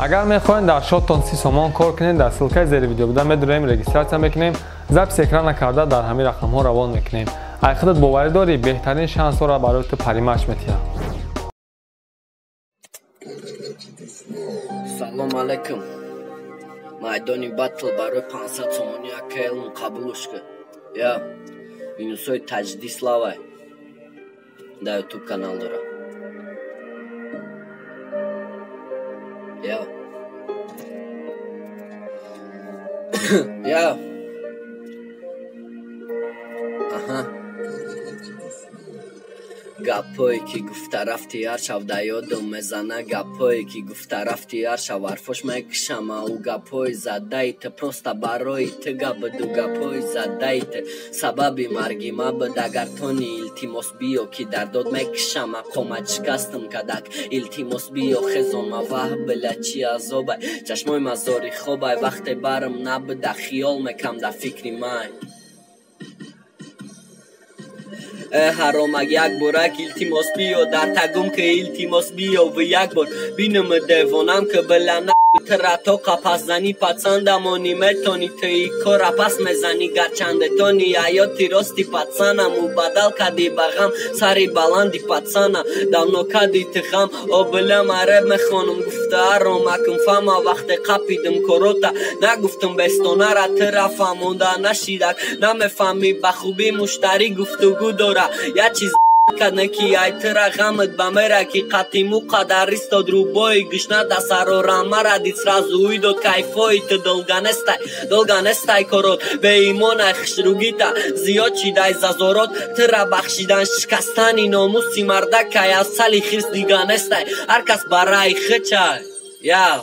Агар мехоҳед дар шоттон 30 сомон кор кунед, дар ссылкаи зери видео буда медуроем, регистрация мекунем, запись экрана карда дар ҳамин рақамҳо равон мекунем. Ай худат боварӣ дорӣ, беҳтарин шансҳоро барои ту Париматч метиҳад. Салом алайкум. Майдони батл барои 500 сомонӣ АКЛ қабулш кар. Я минусои таҷдид славай. Дар YouTube канал дора. Я. Я. Аҳа. Гапҳое ки гуфта рафти ҳар шаб дар ёдам мезана, гапҳое ки гуфта рафти ҳар шаб ҳарфош мекушама. Ӯ гапҳои задаи ту просто барои ту гап буду, гапҳои задаи ту сабаби марги ма буд. Агар тони илтимос биё ки дар дод мекушама, қомат шикастам кадак илтимос биё хезонма. Ваҳ била чи азобай, чашмои ма зори хобай, вақте барам набуда хиёл мекам дар фикри май. Ҳаромак як борак илтимос биё дар тагум ки илтимос биё ва як бор бинам девонам ки била тра тоқа пас зани пацандамони метони ту и кора пас мезани гарчанде тони ҳаёти рости пацана мубадал кади ба ғам сари баланди пацана давно кади ту ғам. О била мареб мехонам гуфта ҳаромакм фама вақте қапидим корота нагуфтам бестонара тра фаҳмонда нашидак намефаҳмӣ ба хубӣ муштарӣ гуфтугӯ дора. Я чиз кадне ки ай тра ғамат ба мера ки қатиму қадар истод рӯбои гушна да сарорам мара дид сразу уй дод кайфои ту долганестай долганестай корот беимонай хушругита зиёд шидай зазорот тра бахшидан шикастани номуси мардакай аз сали хирс диганестай ҳар кас ба раи хичай. Я.